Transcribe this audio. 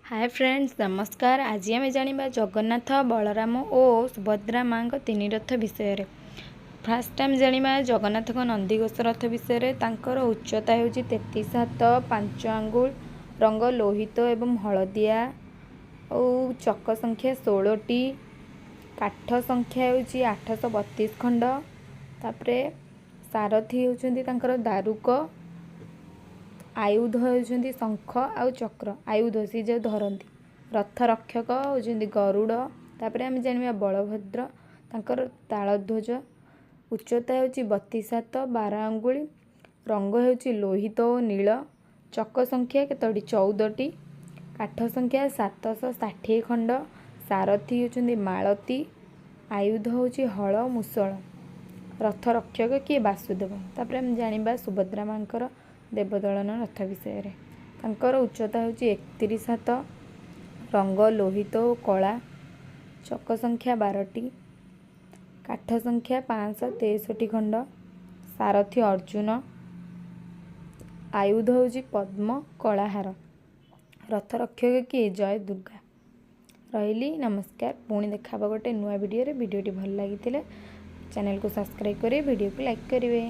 ହାଏ friends, ନମସ୍କାର। ଆଜି ଆମେ ଜାଣିବା ଜଗନ୍ନାଥ, ବଳରାମ ଓ ସୁଭଦ୍ରା ମାଙ୍କ ତିନି ରଥ ବିଷୟରେ। ଫାର୍ଷ୍ଟ ଟାଇମ୍ ଜାଣିବା ଜଗନ୍ନାଥଙ୍କ ନନ୍ଦିଘୋଷ ରଥ ବିଷୟରେ। ତାଙ୍କର ଉଚ୍ଚତା ହେଉଛି 33 ହାତ 5 ଆଙ୍ଗୁଳ, ରଙ୍ଗ ଲୋହିତ ଏବଂ ହଳଦିଆ, ଆଉ ଚକ ସଂଖ୍ୟା 16ଟି, କାଠ ସଂଖ୍ୟା ହେଉଛି 832 ଖଣ୍ଡ। ତାପରେ ସାରଥି ହେଉଛନ୍ତି ତାଙ୍କର ଦାରୁକ, ଆୟୁଧ ହେଉଛନ୍ତି ଶଙ୍ଖ ଆଉ ଚକ୍ର, ଆୟୁଧ ସିଏ ଯେଉଁ ଧରନ୍ତି। ରଥ ରକ୍ଷକ ହେଉଛନ୍ତି ଗରୁଡ଼। ତାପରେ ଆମେ ଜାଣିବା ବଳଭଦ୍ର, ତାଙ୍କର ତାଳଧ୍ୱଜ, ଉଚ୍ଚତା ହେଉଛି 32 ହାତ 12 ଆଙ୍ଗୁଳି, ରଙ୍ଗ ହେଉଛି ଲୋହିତ ଓ ନୀଳ, ଚକ ସଂଖ୍ୟା କେତୋଟି? 14ଟି, କାଠ ସଂଖ୍ୟା 760 ଖଣ୍ଡ, ସାରଥି ହେଉଛନ୍ତି ମାଳତୀ, ଆୟୁଧ ହେଉଛି ହଳ ମୂଷଳ, ରଥ ରକ୍ଷକ କିଏ? ବାସୁଦେବ। ତାପରେ ଆମେ ଜାଣିବା ସୁଭଦ୍ରା ମାଙ୍କର ଦେବଦଳନ ରଥ ବିଷୟରେ। ତାଙ୍କର ଉଚ୍ଚତା ହେଉଛି 31 ହାତ, ରଙ୍ଗ ଲୋହିତ ଓ କଳା, ଚକ ସଂଖ୍ୟା 12ଟି, କାଠ ସଂଖ୍ୟା 563 ଖଣ୍ଡ, ସାରଥି ଅର୍ଜୁନ, ଆୟୁଧ ହେଉଛି ପଦ୍ମ କଳାହାର, ରଥ ରକ୍ଷକ କିଏ? ଜୟ ଦୁର୍ଗା। ରହିଲି, ନମସ୍କାର। ପୁଣି ଦେଖା ହେବ ଗୋଟେ ନୂଆ ଭିଡ଼ିଓରେ। ଭିଡ଼ିଓଟି ଭଲ ଲାଗିଥିଲେ ଚ୍ୟାନେଲକୁ ସବସ୍କ୍ରାଇବ୍ କରିବେ, ଭିଡ଼ିଓକୁ ଲାଇକ୍ କରିବେ।